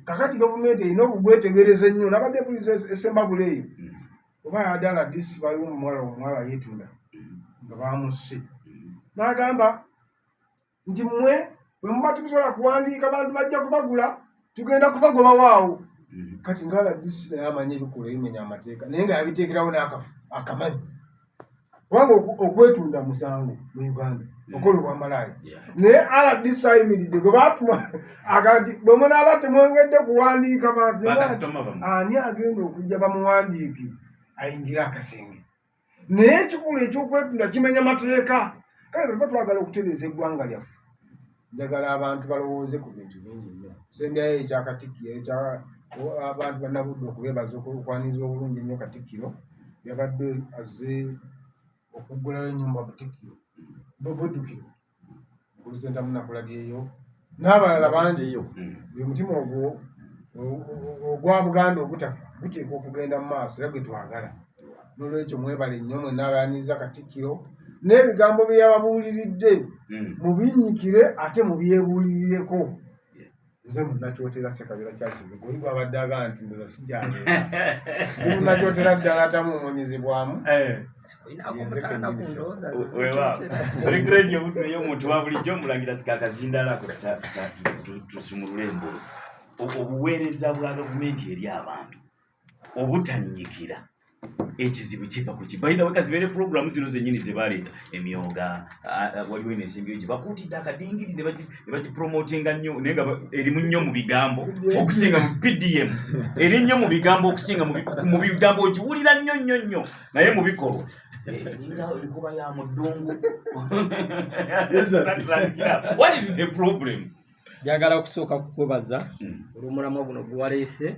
Kakati gavumenti erina okugwetegereza ennyo. Nabadde puliza esembabula eyo, oba yadala disi, baliwo omuwala yeetunda nga bamusse, n'agamba nti mmwe bwe muba temusobola kuwandiika bantu, bajja kubagula, tugenda kubagobawaawo. Kati nga RDC naye amanyi ebikolwa ebimenya amateeka, naye nga yabiteekerawo n'akafu akamanyi, kubanga okwetunda musango mu Uganda, okola obwamalaaya. Naye RDC ayimiridde gwe batuma aga nti bwe munaaba temwongedde kuwandiika bantu, Bakasitoma bammwe. ani agenda okujja bamuwandiike ayingire akasenge? Naye ekikulu ekyokwetunda kimenya mateeka. Kale bwe tuba twagala okutereeza eggwanga lyaffe, njagala abantu balowooze ku bintu bingi nnyo. Sembyayo ekya Katikkiro, ekya abantu bannabudde, okubeebaza okwaniriza obulungi ennyo Katikkiro yabadde azze okuggulayo ennyumba Butikkiro bwebuddukiro Mukulu Nakulabyeyo n'abalala bangi. Oyo mutima ogwo ogwa Buganda ogutafa guteekwa okugenda mu maaso, era gwe twagala. Nolwekyo mwebale nnyo mwenna abayaniriza Katikkiro n'ebigambo bye yababuuliridde, mubinnyikire ate mubyebuulirireko. Nze Munnakyotera Sekabira Kyakibega, oli gwabadde agamba nti ndoza sijjabeera, ndi Munnakyotera ddala atamuumonyezebwamu. Yenze kennyini. Oli great obudde ey'omuntu wa bulijjo. Omulangira sika akazindala ako, tusumulule emboozi. Obuweereza bwa gavumenti eri abantu obutannyikira, ekizibu kiva ku ki? By the way, kazibeere puroguramu zino zennyini ze baleeta, emyoga, waliwo eno ensimbi gye bakuutidde akadingiri ne bagipromotinga nnyo, naye nga erimu nnyo mu bigambo okusinga mu PDM, eri nnyo mu bigambo okusinga mu bigambo, ogiwulira nnyo nnyo nnyo, naye mu bikolwa eringa enkuba ya mu ddungu. What is the problem? Njagala okusooka kukwebaza olw'omulamwa guno gwewaleese,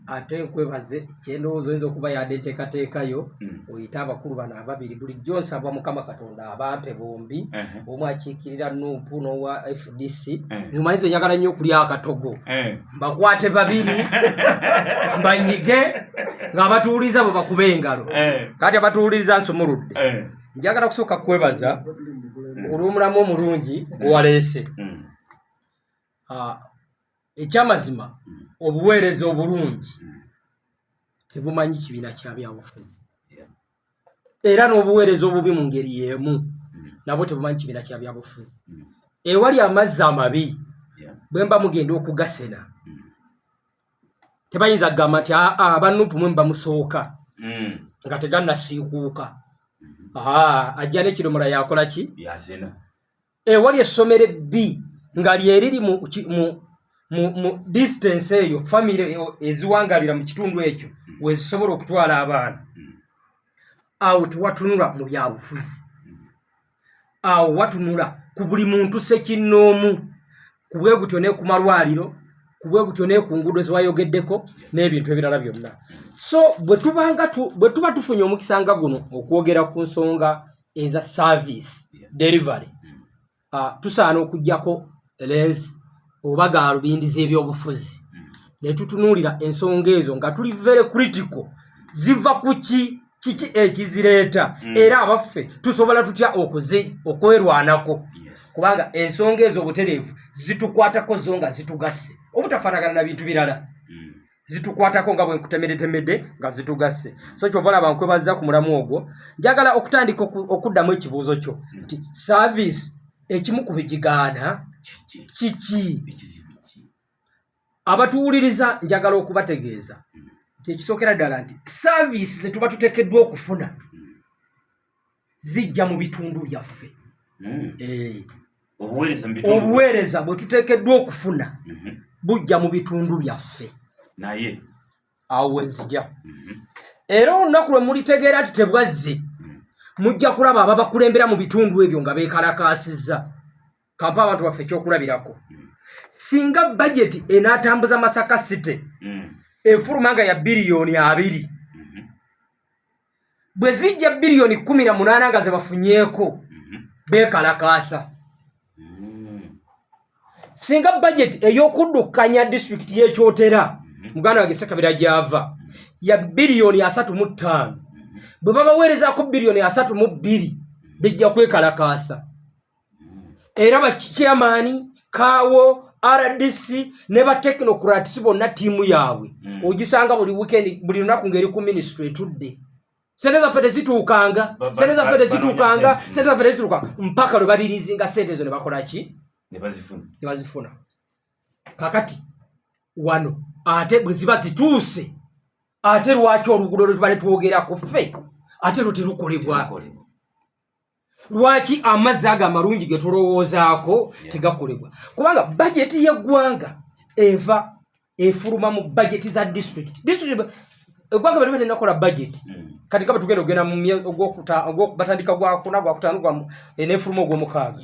ate nkwebaze kyendowooza oyinza okuba yadde enteekateekayo oyite abakulu bano ababiri. Bulijjo nsaba Mukama Katonda abampe bombi, omu akiikirira NUP n'owa FDC. Nyuma nze njagala nnyo okulya akatogo, mbakwate babiri mbanyige ng'abatuwuliriza bwe bakuba engalo. Kati abatuwuliriza nsumuludde. Njagala kusooka kukwebaza olw'omulamu omulungi gwewaleese. Ekyamazima, obuweereza obulungi tebumanyi kibiina kya byabufuzi, era n'obuweereza obubi mu ngeri y'emu nabwo tebumanyi kibiina kya byabufuzi. Ewali amazzi amabi, bwe mba mugenda okugasena, tebayinza kugamba nti aa aba NUP mwe muba musooka nga tegannasiikuuka. Ajja n'ekidomola yakola ki? Yazena. Ewali essomero ebbi nga lyeriri mu distance eyo, famire eziwangalira mu kitundu ekyo wezisobola okutwala abaana, awo tewatunula mu byabufuzi. Awo watunula ku buli muntu sekinnoomu, ku bwe gutyo ne ku malwaliro, ku bwe gutyo ne ku nguudo zewayogeddeko n'ebintu ebirala byonna. So bwe tuba tufunye omukisa nga guno okwogera ku nsonga eza service delivery, tusaana okugjako lens oba galubindi z'ebyobufuzi ne tutunuulira ensonga ezo nga tuli very critical. Ziva ku ki? Kiki ekizireeta? Era abaffe, tusobola tutya okwerwanako? Kubanga ensonga ezo obutereevu zitukwatako zo nga zitugasse, obutafaanagana na bintu birala. Zitukwatako nga bwe nkutemeretemedde nga zitugasse. So kyova olaba nkwebaza ku mulamu ogwo. Njagala okutandika okuddamu ekibuuzo kyo nti service ekimu ku bigigaana Kiki? Kiki? Ekizibu ki? Abatuwuliriza, njagala okubategeeza nti ekisookera ddala nti service ze tuba tuteekeddwa okufuna zijja mu bitundu byaffe. Obuweereza mu bitundu. Obuweereza bwe tuteekeddwa okufuna bujja mu bitundu byaffe. Naye Awo wenzija. Era olunaku lwe mulitegeera nti tebwazze, mujja kulaba ababakulembera mu bitundu ebyo nga beekalakaasizza. Kampa abantu baffe ekyokulabirako: singa bajeti enaatambuza Masaka City efuluma nga ya biliyoni 20, bwe zijja biliyoni 18 nga ze bafunyeeko, beekalakaasa. Singa bajeti ey'okuddukanya disitulikiti y'ekyotera, muganda wange Sekabira gyava, ya biliyoni 35, bwe babaweerezaako biliyoni 32, bijja kwekalakaasa. Era bachairman kaawo RDC ne ba technocrats bonna, ttiimu yaabwe ogisanga buli weekend, buli lunaku ng'eri ku ministry etudde. Sente zaffe tezituukanga, sente zaffe tezituukanga, sente zaffe tezituukanga, mpaka lwe balirizinga sente ezo ne bakola ki? Ne bazifuna. Ne bazifuna. Kakati wano ate bwe ziba zituuse, ate lwaki oluguudo lwe tubale twogerako ffe ate lwo terukolebwa? Terukolebwa. Lwaki amazzi ago amalungi ge tulowoozaako tegakolebwa? Kubanga bajeti y'eggwanga eva efuluma mu bajeti za district. District, eggwanga bwe liba terinakola bajeti, kati nga bwe tugenda ogenda mu batandika gwakuna, gwakutaano, nefuluma ogwomukaaga.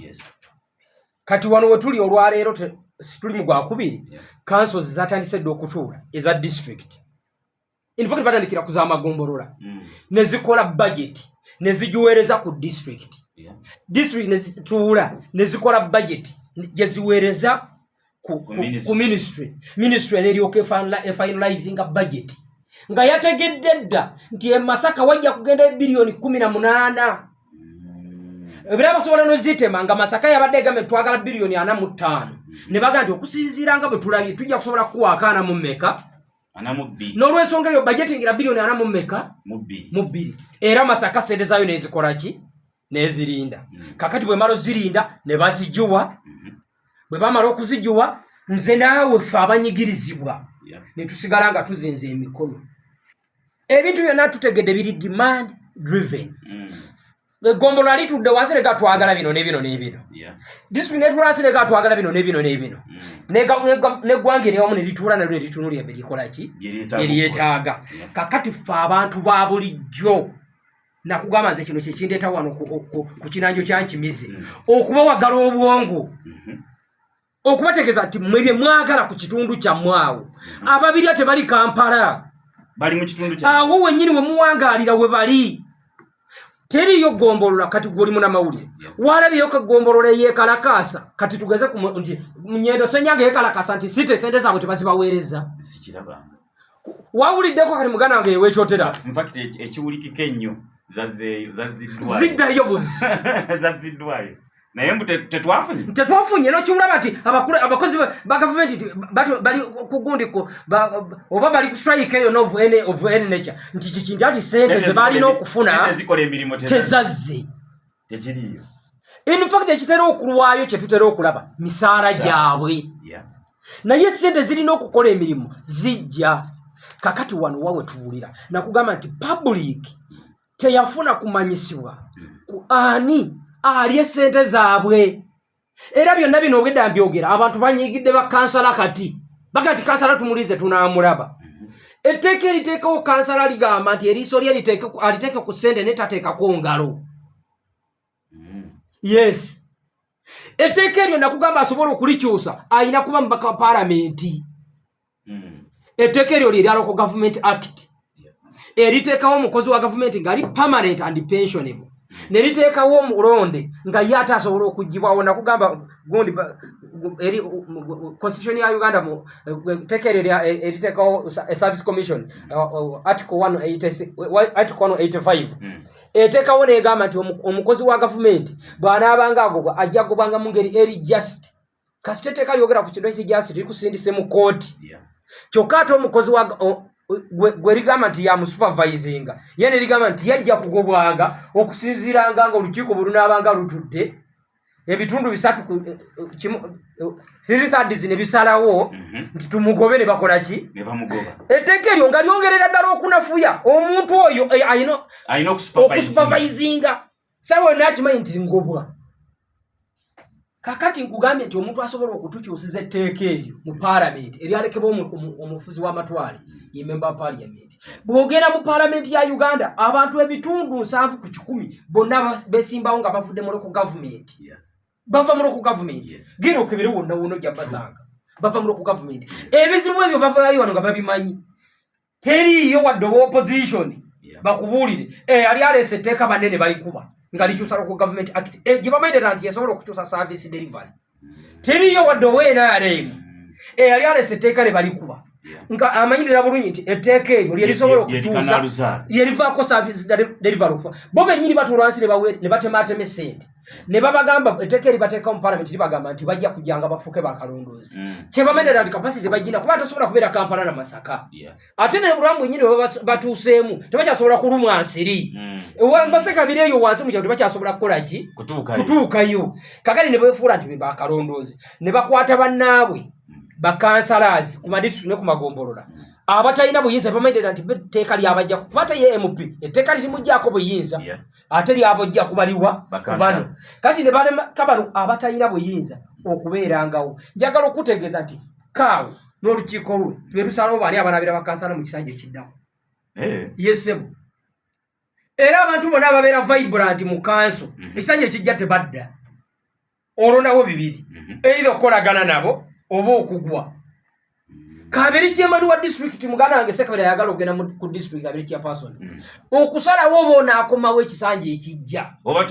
Kati wano we tuli olwaleero tuli mu gwakubiri. Councils zatandise dda okutuula eza district. In fact batandikira ku z'amagombolola ne zikola budget ne zigiweereza ku district. District ne zituula ne zikola budget gye ziweereza Ku ministry. Ku ministry. Ministry neryoka efinalizinga budget nga yategedde dda nti e Masaka wajja kugenda ebiriyoni 18. Ebirala basobola nozitema nga Masaka yabadde egambye twagala biliyoni 45, ne bagaa nti okusinziira nga bwe tulabye tujja kusobola kukuwaako ana mu mmeka? 42. N'olwensonga eyo budgetingira biliyoni ana mu mmeka? Mu bbiri. Mu bbiri. Era Masaka sente zaayo nezikola ki? Nezirinda. Kakati bwe mala ozirinda ne bazigiwa, bwe bamala okuzigiwa, nze naawe ffe abanyigirizibwa ne tusigala nga tuzinze emikono. Ebintu byonna tutegedde biri demand driven. Eggombolola litudde wansi leka twagala bino n'ebino n'ebino. District netula wansi leka twagala bino n'ebino n'ebino. Neggwanga eryawamu ne lituula nalyo ne litunulira bye likola ki? Bye lyetaaga. Bye lyetaaga. Kakati ffe abantu ba bulijjo, nakugamba nze kino kyekindeeta wano ku kinanjo kya Nkimize, okubawagala obwongo, okubategeeza nti mmwe bye mwagala ku kitundu kyammwe awo, ababirya tebali Kampala. Bali mu kitundu kya Awo wennyini we muwangaalira we bali. Teriyo gombolola. Kati gwe oli munamawulire, walabyeyo kagombolola eyekalakaasa? Kati tugeze nti Nyendo Senyange yekalakaasa nti site sente zaabwe tebazibaweereza. Sikirabanga. Wawuliddeko kati muganda wange yewekyotera? In fact ekiwulikika ennyo, zazzeeyo, zazziddwayo. Ziddayo buzi. Zazziddwayo, naye mbu tetwafunye. Tetwafunye. Nokiwulaba nti abakozi ba gavumenti nti bali ku gundi oba bali ku strike eyo of any nature, nti kikinti ati sente ze balina okufuna Sente zikola emirimu tezazze. Tekiriiyo. In fact ekitera okulwayo kye tutera okulaba misaala Misaala. gyabwe. Naye sente zirina okukola emirimu zijja. Kakati wano wawe tuwulira nakugamba nti public teyafuna kumanyisibwa ku ani alye sente zaabwe. Era byonna bino obwedda mbyogera, abantu banyigidde bakansala. Kati baga nti kansala tumulize tunaamulaba. Etteeka eriteekawo kansala ligamba nti eriiso lye aliteeke ku ssente ne tateekako ngalo. Yes, etteeka eryo nakugamba asobola okulikyusa ayina kuba mubaka wa paalamenti. Etteeka eryo lyerya Local Government Act eriteekawo omukozi wa gavumenti ng'ali permanent and pensionable, ne liteekawo omulonde nga ye ate asobola okugibwawo. Nakugamba gundi eri constitution ya Uganda mu etteeka eryo eriteekawo service commission, article 186, article 185, eteekawo negamba nti omukozi wa gavumenti bw'anaabanga agobwa, ajja gobwanga mu ngeri eri just. Kasita etteeka lyogera ku kintu eki just, likusindise mu kooti. Kyokka ate omukozi wa gwe ligamba nti yamusupervisinga, ye ne ligamba nti yajja kugobwanga okusinziiranga nga olukiiko bwe lunaabanga lutudde ebitundu bisatu kimu, three thirds, ne bisalawo nti tumugobe, ne bakola ki? Ne bamugoba. Etteeka eryo nga lyongerera ddala okunafuya omuntu oyo, alina alina okusupervisinga. Okusupervisinga sawa yonna akimanyi nti ngobwa. Kakati nkugambye nti omuntu asobola okutukyusiza etteeka eryo mu paalamenti eryalekebwa omufuzi w'amatwale ye member wa parliament. Bw'ogenda mu paalamenti ya Uganda, abantu ebitundu 70% bonna besimbawo nga bavudde mu local government. Bava mu local government. Genda okebere wonna wonna ojja basanga bava mu local government. Ebizibu ebyo bavayo wano nga babimanyi. Teriiyo wadde oba opposition bakubuulire. Ali aleese etteeka banene balikuba nga likyusa Local Government Act, gye bamanyirira nti esobola okukyusa service delivery. Teriiyo wadde owa NRM eyali aleese etteeka ne balikuba. Nga amanyirira bulungi nti etteeka eryo lye lisobola okutuusa lyerivaako service delivery okufa. Bo bennyini batuula wansi ne batemaatema essente ne babagamba etteeka eribateeka mu palamenti libagamba nti bajja kujjanga bafuuke bakalondoozi. Kyebamenera nti kapasite bagina kuba tosobola kubeera Kampala na Masaka. Ate ne bulwamu bwennyini bwe batuuseemu tebakyasobola kulumwa nsiri. Ewa Basekabira eyo wansi mu kyalo tebakyasobola kukola ki? Kutuukayo. Kakati ne beefuula nti be bakalondoozi ne bakwata bannaabwe bakansalazi ku madisitulikiti ne ku magombolola abatalina buyinza, bamanyirira nti bo etteeka lyabajja kuba ate ye MP etteeka lirimuggyako buyinza ate lyabojja kubaliwa bano. Kati ne baleka bano abatalina buyinza okubeerangawo. Njagala okutegeeza nti kaawo n'olukiiko lwe lwe lusalawo baani abanaabira bakansala mu kisanja ekiddako. Yesebo era abantu bonna ababeera vibrant mu kanso ekisanja ekijja tebadda, olondawo bibiri, either okukolagana nabo oba okugwa. Kabiri chairman wa district, muganda wange Sekabira ayagala okugenda ku district abiri chairperson okusalawo oba onaakomawo ekisanja ekijja oba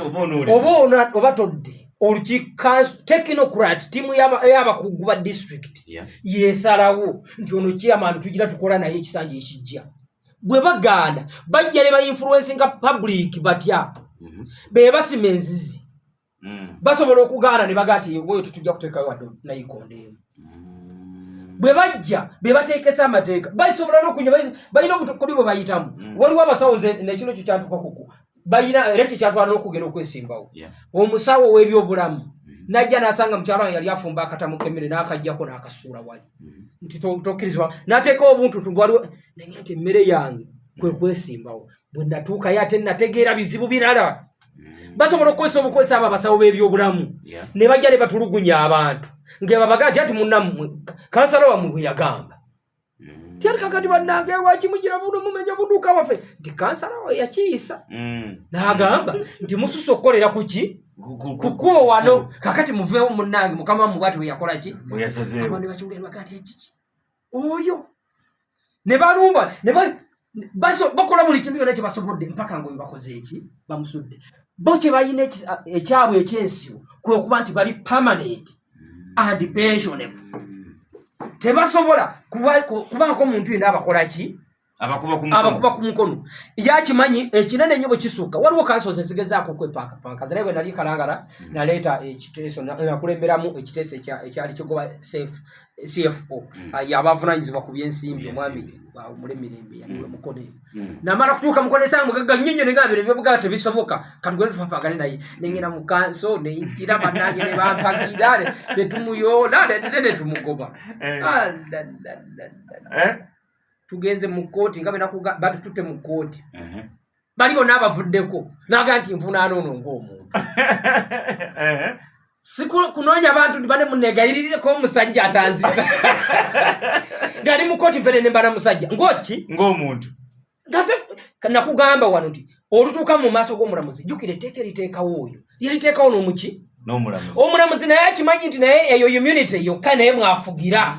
oba todde. Olukiiko technocrat, tiimu y'abakugu ba district yesalawo nti ono chairman tugira tukola naye ekisanja ekijja. Bwe bagaana bajja ne bainfluencinga public batya? Be basima enzizi. Basobola okugaana ne bagaa nti oyo tetujja kuteekayo wadde nayikonda emu. Bwe bajja be bateekesa amateeka, basobola n'okunya, balina obutukuli bwe bayitamu. Waliwo abasawo, nze nekino kyo kyantukakuku, balina era ekyo kyatwala n'okugenda okwesimbawo. Omusawo w'ebyobulamu najja n'asanga mukyala wange yali afumba akatamu k'emmere n'akaggyako n'akasuula wali nti tokkirizibwa, n'ateekawo obuntutu waliwo naye nti emmere yange kwe kwesimbawo. Bwe natuukayo ate nategeera bizibu birala. Basobola okukozesa obukozesa abo abasawo b'ebyobulamu ne bajja ne batulugunya abantu nga babaga nti ati munnammwe kansala wammwe bwe yagamba ti ati kakati bannange lwaki mugira buno mumenya buduuka bwaffe, nti kansala we yakiyisa n'agamba nti mususa okukolera ku ki ku kkubo wano, kakati muveewo munnange mukama wammwe bwati bwe yakola ki. Abantu ne bakiwulira ne bagaa nti ekiki oyo ne balumba ne bakola buli kintu kyonna kye basobodde mpaka nga oyo bakoze eki bamusudde. Bo kye balina ekyabwe ekyensibo kwe kuba nti bali permanent and pensionable, tebasobola kubaako muntu yenna abakola ki abakuba ku mukono. Yakimanyi ekinene ennyo bwe kisukka. Waliwo kansozi ezigezaako okwepankapanka zinaye. Bwe nali Kalangala naleeta ekiteeso, nakulemberamu ekiteeso ekyali kigoba CFO yaba avunanyizibwa ku byensimbi, omwami Mulemirembe yaliwe Mukono eyo. Namala kutuuka Mukono esanga mugagga nnyo nnyo, negamba bino ebyobugagga tebisoboka, katugende tufafaagane naye. Nengenda mu kanso neyingira bannange ne bampagira ne tumuyoola ne tumugoba. Ah, la, la, la, la. Tugenze mu kkooti nga bwe batututte mu kkooti, bali bonna abavuddeko naga nti nvunaana ono ng'omuntu, si kunoonya bantu nti bane muneegayirireko omusajja atanzika ng'ali mu kkooti mpene ne mbana musajja ng'oki ng'omuntu. Ngate nakugamba wano nti olutuuka mu maaso g'omulamuzi, jjukira etteeka eriteekawo oyo lyeriteekawo n'omuki n'omulamuzi. Omulamuzi naye akimanyi nti naye eyo immunity yokka naye mwafugira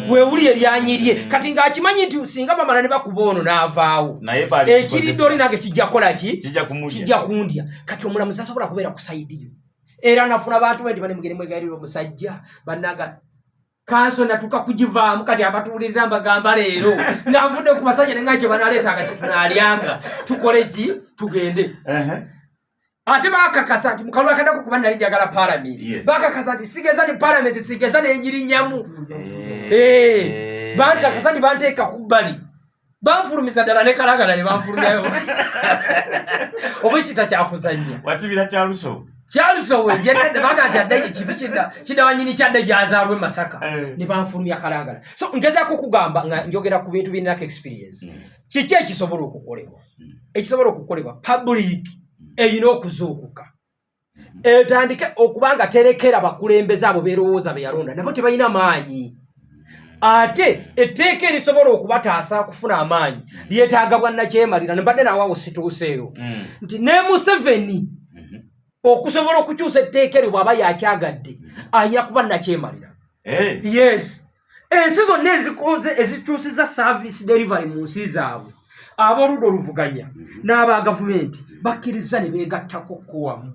weewuli eryanyirye. Kati ng'akimanyi nti singa bamala ne bakuba ono n'avaawo naye bali ekiridde oli nange kijja kukola ki? Kijja kumulya. Kijja kundya. Kati omulamuzi asobola kubeera ku side yo era nafuna bantu be nti bane mugende mwegayirira omusajja bannaga kanso natuka kugivaamu. Kati abatuwuliriza mbagamba leero nga nvudde ku basajja nenga kye banaleetanga kyetunaalyanga tukole ki tugende. Ate bakakasa nti mukalulu akadako kuba nali njagala palamenti. Bakakasa nti sigeza ni palamenti, sigeza nengirinyamu. Bankakasa nti banteeka ku bbali, banfulumiza ddala ne Kalagala ne banfulumyayo oba ekita kyakuzannya. Wasibira Kyaluso. Kyaluso wenjenadde baga nti adde ekintu kidda kidda wanyini kyadde gyazaalwa e Masaka ne banfulumya Kalangala. So ngezaako okugamba nga njogera ku bintu birinako experience. Kiki ekisobola okukolebwa? Ekisobola okukolebwa, public erina okuzuukuka etandike okuba nga terekera bakulembeze abo beerowooza be yalonda nabo tebalina maanyi. Ate etteeka erisobola okubataasa okufuna amaanyi lyetaaga bwannakyemalira. Mbadde nawaawo situuseeyo nti ne Museveni okusobola okukyusa etteeka eryo bw'aba yakyagadde ayina kuba nakyemalira. Yes, ensi zonna ezikoze ezikyusiza service delivery mu nsi zaabwe, ab'oludda oluvuganya n'aba gavumenti bakkiriza ne beegattako ko wamu.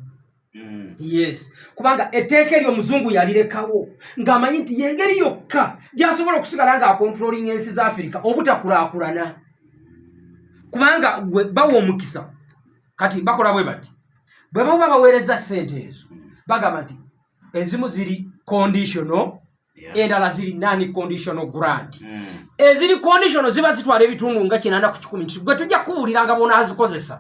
Yes, kubanga etteeka eryo omuzungu yalirekawo ng'amanyi nti yengeri yokka gy'asobola okusigala ng'acontrollinga ensi za Afirika obutakulaakulana, kubanga gwe bawa omukisa. Kati bakola bwe bati: bwe baba baweereza ssente ezo, bagamba nti ezimu ziri conditional, endala ziri non conditional grant. Eziri conditional ziba zitwala ebitundu nga 80% nti gwe tujja kubuulira nga bonaazikozesa.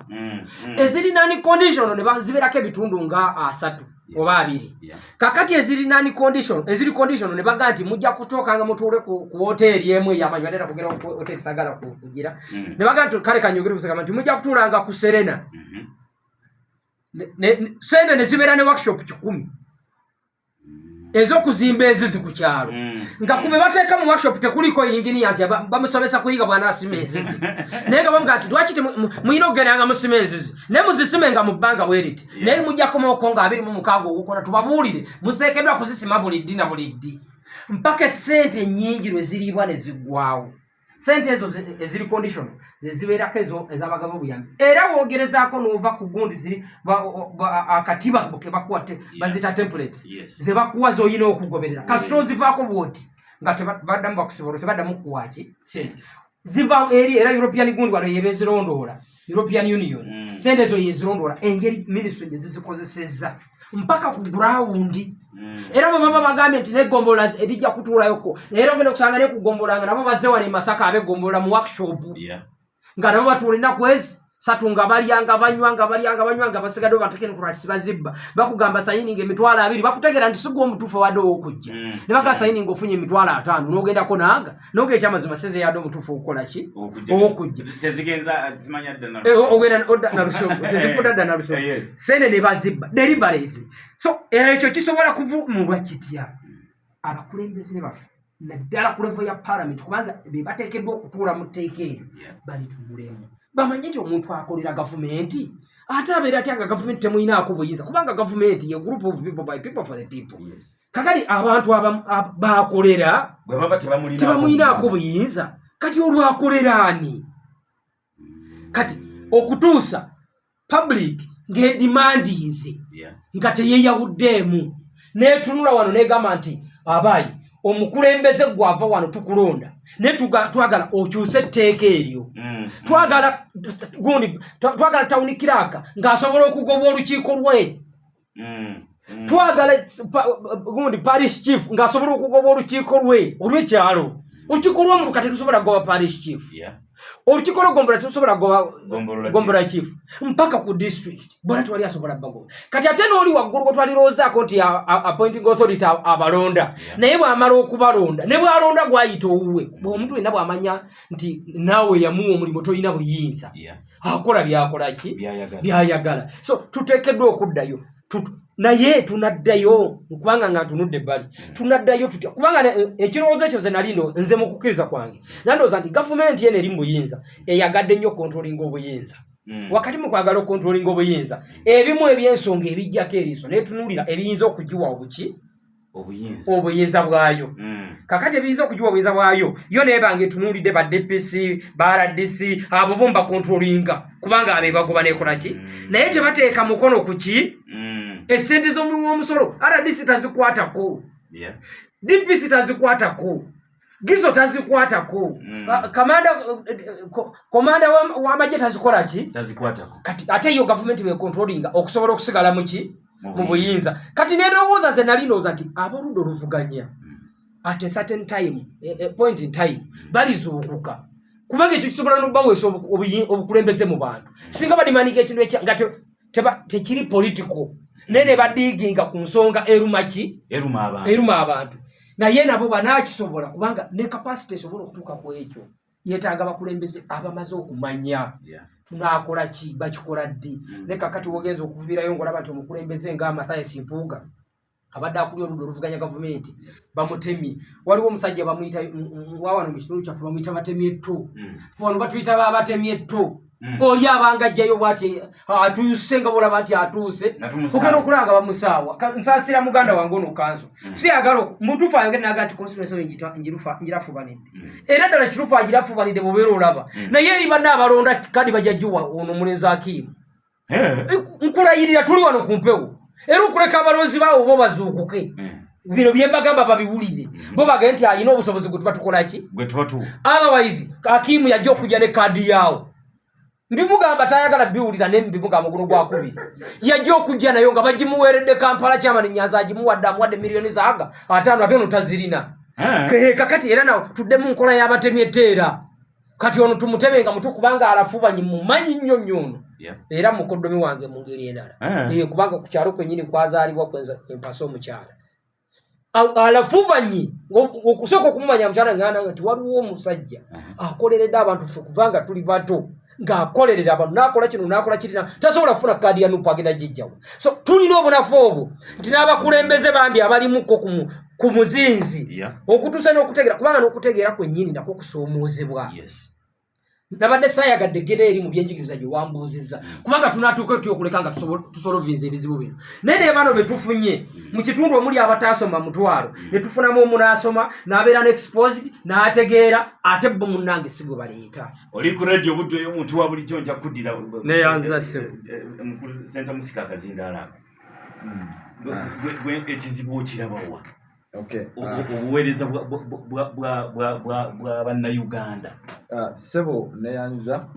Eziri non conditional ne zibeerako ebitundu nga 30 oba 20. Kakati eziri non conditional, eziri conditional ne bagaa nti mujja kutookanga mutuule ku woteeri emu ey'amanyi, batera kugenda ku woteeri, sagala kugira. Ne bagaa nti kale kanyogere kusagamba nti mujja kutuulanga ku Serena. Sente ne zibeera ne workshop 100 ez'okuzimba enzizi ku kyalo, nga ku be bateeka mu workshop tekuliko yinginiya nti bamusomesa kuyiga bw'anaasima enzizi, naye nga bamugaa nti lwaki mulina okugendanga musima enzizi, naye muzisime nga mu bbanga bwe riti, naye mujja komawoko nga 26 ogukona tubabuulire museekeddwa kuzisima buli ddi na buli ddi, mpaka essente ennyingi lwe ziriibwa ne ziggwawo. Sente ezo eziri conditional ze zibeerako ezo ez'abagaba obuyambi, era woogerezaako n'ova ku gundi ziri akatiba ke bakuwa baziyita templates ze bakuwa z'olina okugoberera. Kasita ozivaako bwoti nga baddamu bakusibola, tebaddamu kukuwaki sente ziva eri. Era European gundi wano yebezirondoola, European Union. Sente ezo yezirondoola engeri ministry gye zizikozesezza mpaka ku ground. Era bwe baba bagambye nti negombolola erijja kutuulayoko, era ogenda okusanga ne ku gombolola nga nabo bazze wano e Masaka, ab'eggombolola mu workshop, nga nabo batuula ennaku ezi 3 nga balya nga banywa, nga balya nga banywa, nga basigadde batekinokrats bazibba. Bakugamba sayininga 20,000, bakutegeera nti sigwa omutuufu owadde owokujja. Ne baga sayininga ofunye 50,000, n'ogendako nanga noga ekyamazima seze yadde omutuufu okukola ki? Owokujja. Tezigenza zimanya dda na Eh, ogenda odda na lusongo, tezifudda dda na lusongo. Sente ne bazibba deliberately. So ekyo kisobola kuvumulwa kitya? Abakulembeze baffe, naddala ku level ya parliament, kubanga be bateekeddwa okutuula mu tteeka eryo, balitunulemu bamanye nti omuntu akolera gavumenti ate abeera atya nga gavumenti temuyinaako buyinza, kubanga gavumenti ye group of people, by people, for the people. Kakati abantu bakolera bwe baba tebamulinaako tebamuyinaako buyinza. Buyinza, kati olwakolera ani? Kati okutuusa public ng'edemandinze nga teyeyawuddeemu, neetunula wano negamba nti abaayi omukulembeze gwava wano tukulonda, naye twagala okyuse etteeka eryo. Twagala gundi, twagala town clerk ng'asobola okugoba olukiiko lwe. Twagala gundi parish chief ng'asobola okugoba olukiiko lwe olw'ekyalo. Olukiiko lw'omuluka tetusobola kugoba parish chief. Olukiiko lw'eggombolola tetusobola kugoba Gombolola. Gombolola chief, mpaka ku district bona tewali asobola bagoba. Kati ate n'oli waggulu gwe twalirowoozaako nti appointing authority abalonda, naye bw'amala okubalonda ne bw'alonda gwayita owuwe, omuntu yenna bw'amanya nti naawe yamuwa omulimu tolina buyinza, akola byakola ki? Byayagala. Byayagala. So tuteekeddwa okuddayo. Naye tunaddayo kubanga nga ntunudde ebbali, tunaddayo tutya? Kubanga ekirowoozo ekyo ze nali nze mu kukkiriza kwange nandowooza nti gavumenti eno eri mu buyinza eyagadde nnyo controllinga obuyinza. Wakati mu kwagala ocontrollinga obuyinza, ebimu ebyensonga ebijjako eriiso netunuulira ebiyinza okugiwa obuki? Obuyinza. Obuyinza bwayo. Kakati ebiyinza okugiwa obuyinza bwayo, yo nebanga etunuulidde ba DPC, ba RDC, abo bo mbacontrollinga kubanga abo ebagoba nekola ki? Naye tebateeka mukono ku ki? Esente z'omuwi w'omusolo RDC tazikwatako, DPC tazikwatako, gizo tazikwatako. Ah, kamanda komanda w'amagye tazikola ki? Tazikwatako. Kati ate yo gavumenti becontrollinga okusobola okusigala mu ki? Mu buyinza. Kati nerowooza ze nali ndowooza nti ab'oludda oluvuganya at a certain time, a point in time, balizuukuka, kubanga ekyo kisobola nobaweesa obukulembeze mu bantu singa bademandinga ekintu ekya nga tekiri political, naye ne badiginga ku nsonga eruma ki? Eruma abantu. Eruma abantu. Naye nabo banaakisobola? Kubanga ne capacity esobola okutuuka ku ekyo yeetaaga bakulembeze abamaze okumanya tunaakola ki, bakikola ddi. Ne kakati wogenza okuviirayo ng'olaba nti omukulembeze nga Mathias Mpuuga abadde akulya oludda oluvuganya gavumenti bamutemye. Waliwo omusajja bamuyita wawano mu kitundu kyaffe bamuyita batemye etto. Wano batuyita babatemye etto. Oli abanga ajjayo bwati atuuse, nga bolaba nti atuuse, Nga tumusaawa. ogenda okulaba nga bamusaawa. Nsaasira muganda wange ono kanso. Siyagala mutuufu ayogere naga nti constituency oyo ngirafubanidde. Era ddala kirufu agirafubanidde bw'obeera olaba. Naye eri banna abalonda kadi bajja giwa ono omulenzi Akiimu. Nkulayirira, tuli wano ku mpewo. Era okuleka abalonzi baawo bo bazuukuke. Bino bye mbagamba babiwulire. Bo bagende nti alina obusobozi gwe tuba tukola ki? Gwe tuba tuwa. Otherwise Hakimu yajja okujja ne kaadi yaawo. Mbimugamba tayagala biwulira naye mbimugamba guno gwakubiri. Yajja okujja nayo nga bagimuweeredde Kampala kyamani Nyanza agimuwadde amuwadde miliyoni zaaga ataano ate ono tazirina. Kakati era nawo tudde mu nkola y'abatemi etteera. Kati ono tumuteme nga mutu kubanga alafubanyi mumanyi nnyo nnyo ono. Era mukoddomi wange mu ngeri endala. Kubanga ku kyalo kwennyini kwazaalibwa kwempasa omukyala. Alafubanyi okusooka okumumanya mukyala ng'ana nti waliwo omusajja akoleredde abantu ffe kubanga tuli bato ng'akolerera abantu n'akola kino n'akola kiri tasobola kufuna kaadi ya NUP agenda gijjawo. So tulina obunafu obwo nti n'abakulembeze bambi abalimuko ku muzinzi okutuusa n'okutegeera kubanga n'okutegeera kwennyini nakwo kusoomoozebwa. Nabadde saayagadde genda eri mu byenjigiriza gye wambuuzizza kubanga tunaatuuka tutya okuleka nga tusolovinze ebizibu bino. Naye ne bano be tufunye mu kitundu omuli abataasoma mutwalo ne tufunamu omunaasoma n'abeera ne exposed n'ategeera ate bo munnange si gwe baleeta. Oli ku radio Buddu ey'omuntu wa bulijjo nja kuddira Neyanza ssebo. Mukulu Ssentamu sika akazindaalo ako. Ekizibu okirabawa? Obuweereza bwa bannayuganda. Ssebo neyanza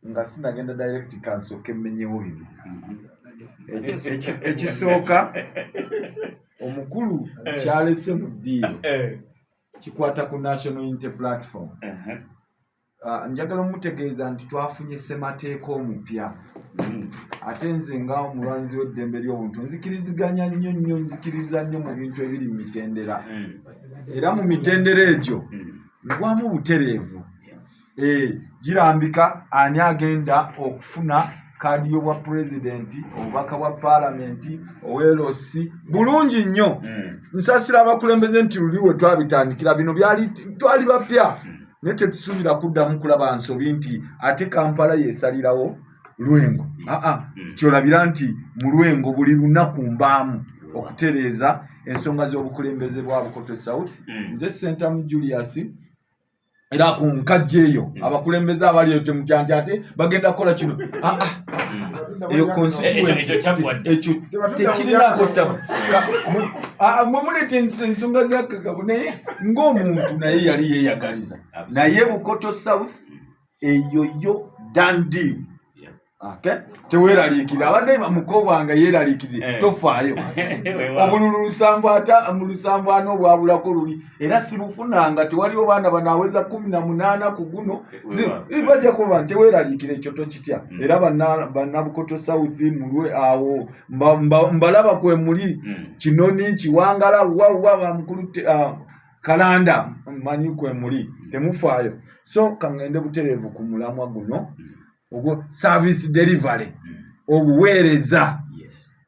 nga sinagenda direct kansooke mmenyewo bino. Ekisooka omukulu kyalese mu ddiiro kikwata ku National Unity Platform. Njagala omutegeeza nti twafunye ssemateeka omupya. Ate nze nga omulwanzi w'eddembe ly'obuntu nzikiriziganya nnyo nnyo, nzikiriza nnyo mu bintu ebiri mu mitendera. Era mu mitendera egyo ngwamu butereevu. Girambika ani agenda okufuna kaadi y'obwa pulezidenti, obubaka bwa paalamenti, owa LC bulungi nnyo. Nsaasira abakulembeze nti luli we twabitandikira bino byali twali bapya naye tetusuubira kuddamu kulaba nsobi nti ate Kampala yeesalirawo Lwengo. Kyolabira nti mu Lwengo buli lunaku mbaamu okutereeza ensonga z'obukulembeze bwa Bukoto South. Nze Ssentamu Julius era ku nkajja eyo abakulembeze abali eyo temutya nti ate bagenda kukola kino. Eyo constituency ekyo tekirinaako ttabu. Mwe muleeta ensonga za Kagabo naye ng'omuntu naye yali yeeyagaliza naye Bukoto South eyo yo done deal. Okay? Teweeraliikirira abadde muko wange yeeraliikirire tofaayo obululu 74 obwabulako luli era sibufunanga tewaliwo baana banaaweza 18 ku guno bajja kuba nteweeraliikira ekyo tokitya. Era bannabukoto South mulwe awo mbalaba kwe muli Kinoni Kiwangala wawa bamukulu Kalanda mmanyi kwe muli temufaayo. So kaŋŋende butereevu ku mulamwa guno ogwo service delivery, obuweereza.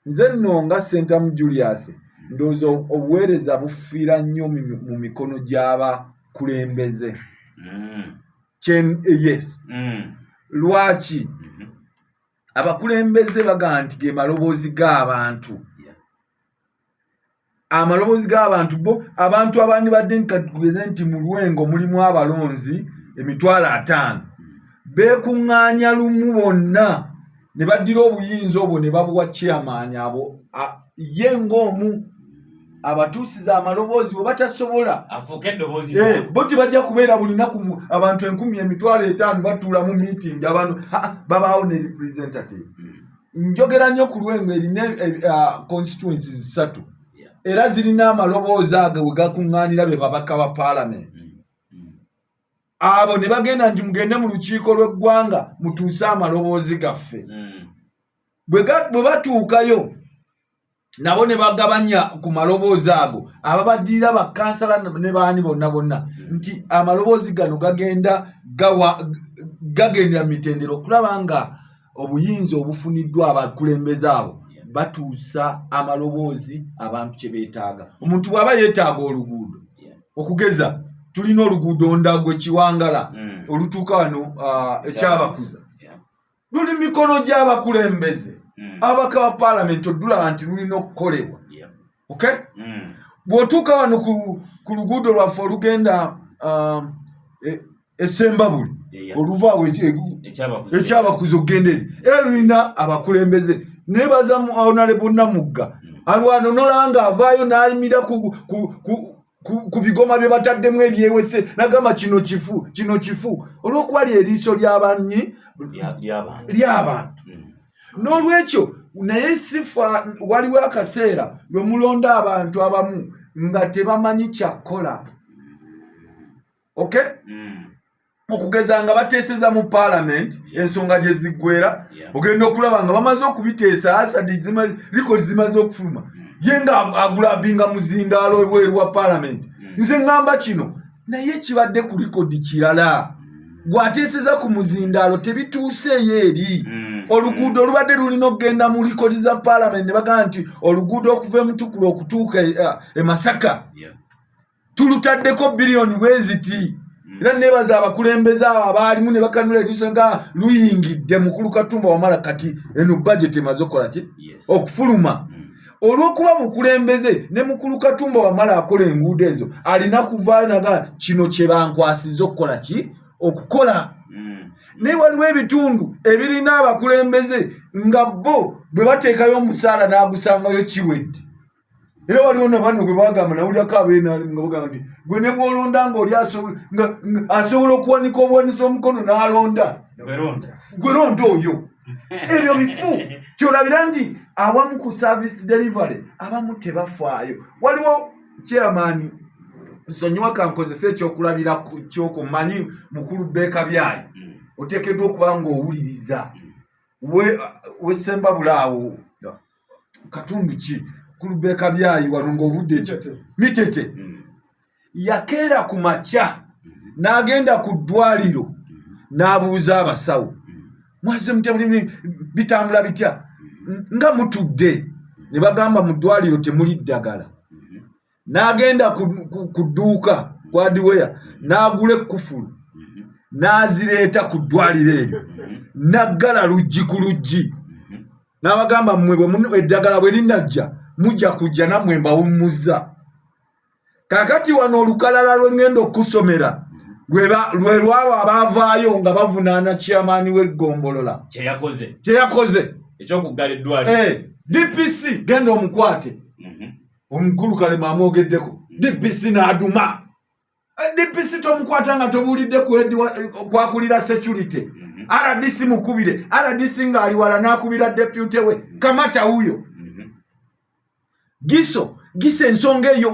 Nze nno nga Ssentamu Julius ndowooza obuweereza bufiira nnyo mu mikono gy'abakulembeze. Yes. Lwaki abakulembeze bagamba nti ge maloboozi g'abantu? Amaloboozi g'abantu bo abantu abandibadde tugeze nti mu Lwengo mulimu abalonzi 500,000 beekuŋŋaanya lumu bonna ne baddira obuyinza obwo ne babuwa chairman abo ye ng'omu abatuusiza amaloboozi bwe batasobola afuuke eddoboozi. Bo tebajja kubeera buli naku abantu 1000 50,000 batuula mu meeting abantu babaawo ne representative. Njogera nnyo ku Lwengo erina constituencies ssatu era zirina amaloboozi ago we gakuŋŋaanira be babaka ba paalamenti abo ne bagenda nti mugende mu lukiiko lw'eggwanga mutuuse amaloboozi gaffe. Bwe batuukayo nabo ne bagabanya ku maloboozi ago ababaddirira bakansala ne baani bonna bonna nti amaloboozi gano gagenda gagendera mu mitendera okulaba nga obuyinza obufuniddwa abakulembeze abo batuusa amaloboozi abantu kye beetaaga. Omuntu bw'aba yeetaaga oluguudo, okugeza tulina oluguudo Ndagwe Kiwangala olutuuka wano ekyabakuza luli mikono gy'abakulembeze ababaka ba paalamenti odulaba nti lulina okukolebwa. Okay, bw'otuuka wano ku luguudo lwaffe olugenda esembabuli oluvaawo ekyabakuza okugenda eri era lulina abakulembeze. Nebaza Honorable Namugga alwana, nolaba nga avaayo n'ayimira ku bigoma bye bataddemu ebyewese, nagamba kino kifu, kino kifu, olw'okuba lye eriiso ly'abanyi ly'abantu. N'olwekyo naye sifa, waliwo akaseera lwe mulonda abantu abamu nga tebamanyi kyakkola, okay? Okugeza nga bateeseza mu paalamenti, ensonga gye ziggwera, ogenda okulaba nga bamaze okubiteesa, Hansard record zimaze okufuluma, ye nga agulabinga muzindaalo ebweru wa paalamenti. Nze ŋŋamba kino, naye kibadde ku record kirala, gwateeseza ku muzindaalo, tebituuseeyo eri. Oluguudo olubadde lulina okugenda mu record za paalamenti, ne bagamba nti oluguudo okuva emutukula okutuuka e Masaka tulutaddeko biliyoni bweziti. Era nebaza abakulembeze abo abaalimu ne bakanula eriiso nga luyingidde mukulu Katumba Wamala. Kati eno budget emaze okukola ki? Okufuluma. Olw'okuba mukulembeze ne mukulu Katumba Wamala akola enguudo ezo, alina kuvaayo naga kino kye bankwasiza okukola ki, okukola. Naye waliwo ebitundu ebirina abakulembeze nga bo bwe bateekayo omusaala n'agusangayo kiwedde. Era waliwo nabano gwe bagamba, nawulyako abenalimu nga bagamba nti gwe ne bwolonda nga oli asobola okuwanika obuwanisa omukono n'alonda, gwe londa oyo. Ebyo bifu. Kyolabira nti awamu ku service delivery abamu tebafaayo. Waliwo chairman, nsonyiwa kankozesa ekyokulabira kyokumanyi, mukulu Beeka Byayi, oteekeddwa okuba nga owuliriza wesembabula awo katundu ki, mukulu Beeka Byayi, wano ng'ovudde ekyo Mitete. Yakeera ku makya n'agenda ku ddwaliro n'abuuza abasawo, "Mwazze mutya? Bitambula bitya nga mutudde?" Ne bagamba mu ddwaliro temuli ddagala. N'agenda ku dduuka kwa hardware n'agula ekkufulu n'azireeta ku ddwaliro eryo, n'aggala luggi ku luggi, n'abagamba, "Mmwe eddagala bwe linajja mujja kujja nammwe mbawummuzza." Kaakati wano olukalala lwe ŋŋenda okusomera lwe lwabo abaavaayo nga bavunaana chairman w'eggombolola kyeyakoze. Kyeyakoze. Ekyokuggala eddwaliro. Eh, DPC genda omukwate. Omukulu Kalema amwogeddeko, DPC n'aduma. Eh, DPC tomukwata nga tobuulidde ku head kwakulira security. RDC mukubire, RDC ng'ali wala n'akubira deputy we, "Kamata wuyo." Giso gisa ensonga eyo,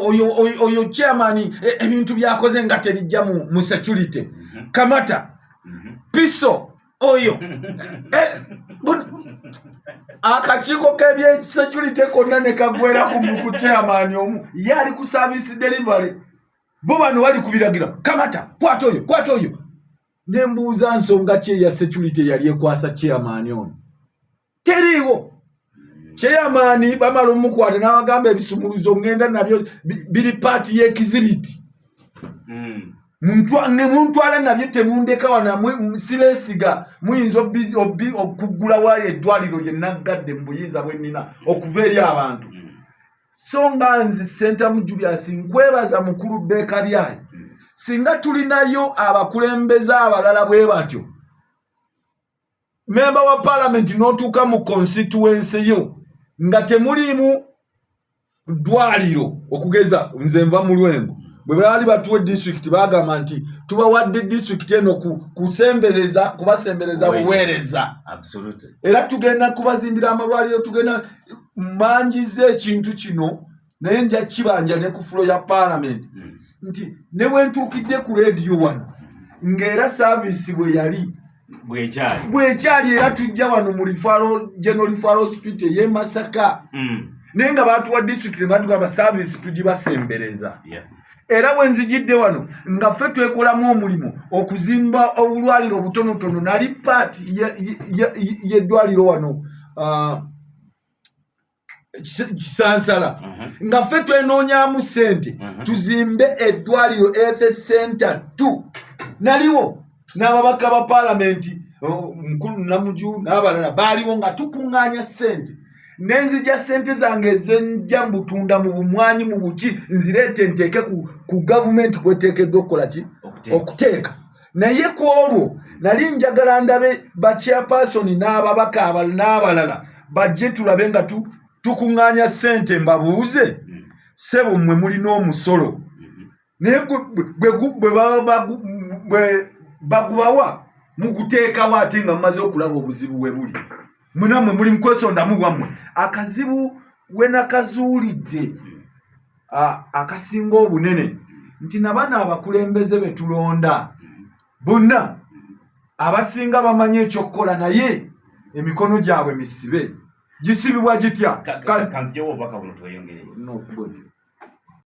oyo chairman, ebintu byakoze nga tebijja mu security. Kamata piso oyo. Eh, akakiiko k'ebyesecurity konna ne kagwera ku chairman omu. Ye ali ku service delivery, bo bano bali ku biragira, kamata, kwata oyo, kwata oyo. Nembuuza, nsonga ki eya security yali ekwasa chairman ono? Teriiwo. Chairman bamala omukwata n'abagamba, "Ebisumuluzo ngenda nabyo biri part y'exhibit. Ne muntwala nabyo, temundeka wano, sibeesiga, muyinza okuggulawo eddwaliro lye naggadde mu buyinza bwe nnina okuva eri abantu." So nga nze Sentamu Julius nkwebaza mukulu Beeka Byayi. Singa tulinayo abakulembeze abalala bwe batyo, memba wa paalamenti n'otuuka mu constituency yo nga temuliimu ddwaliro, okugeza nze nva mu Lwengo, bwe baali batuwa disitulikiti bagamba nti tubawadde disitulikiti eno kusembereza kubasembereza buweereza. Era tugenda kubazimbira amalwaliro, tugenda manjiza ekintu kino, naye nja kibanja ne ku floor ya paalamenti nti ne bwe ntuukidde ku leediyo wano ng'era service bwe yali bwekyali bwekyali, era tujja wano mu referral, general referral hospital ey'e Masaka. Naye nga batuwa disitulikiti ne batugamba service tugibasembereza. Era bwe nzijidde wano nga ffe twekolamu omulimu okuzimba obulwaliro obutonotono, nali part y'eddwaliro wano, ah, Kisansala, nga ffe twenoonyamu ssente tuzimbe eddwaliro health center 2. Naliwo n'ababaka ba paalamenti, oh, mukulu Namuju n'abalala baaliwo nga tukuŋŋaanya ssente, nenzija ssente zange ezenja mu butunda, mu bumwanyi, mu buki, nzireete nteeke ku gavumenti kweteekeddwa okukola ki? Okuteeka. Okuteeka. Naye ku olwo nali njagala ndabe ba chairperson n'ababaka n'abalala. Bajje tulabe nga tukuŋŋaanya ssente, mbabuuze. Ssebo, mmwe mulina omusolo, naye bwe baba bwe bagubawa muguteekawo, ate nga mumaze okulaba obuzibu we buli, munammwe muli mukwesondamu bwammwe. Akazibu we nakazuulidde akasinga obunene nti nabano abakulembeze be tulonda bonna abasinga bamanyi ekyokukola, naye emikono gyabwe misibe. Gisibibwa gitya? Kanzijewo obubaka buno tweyongereyo. No, good.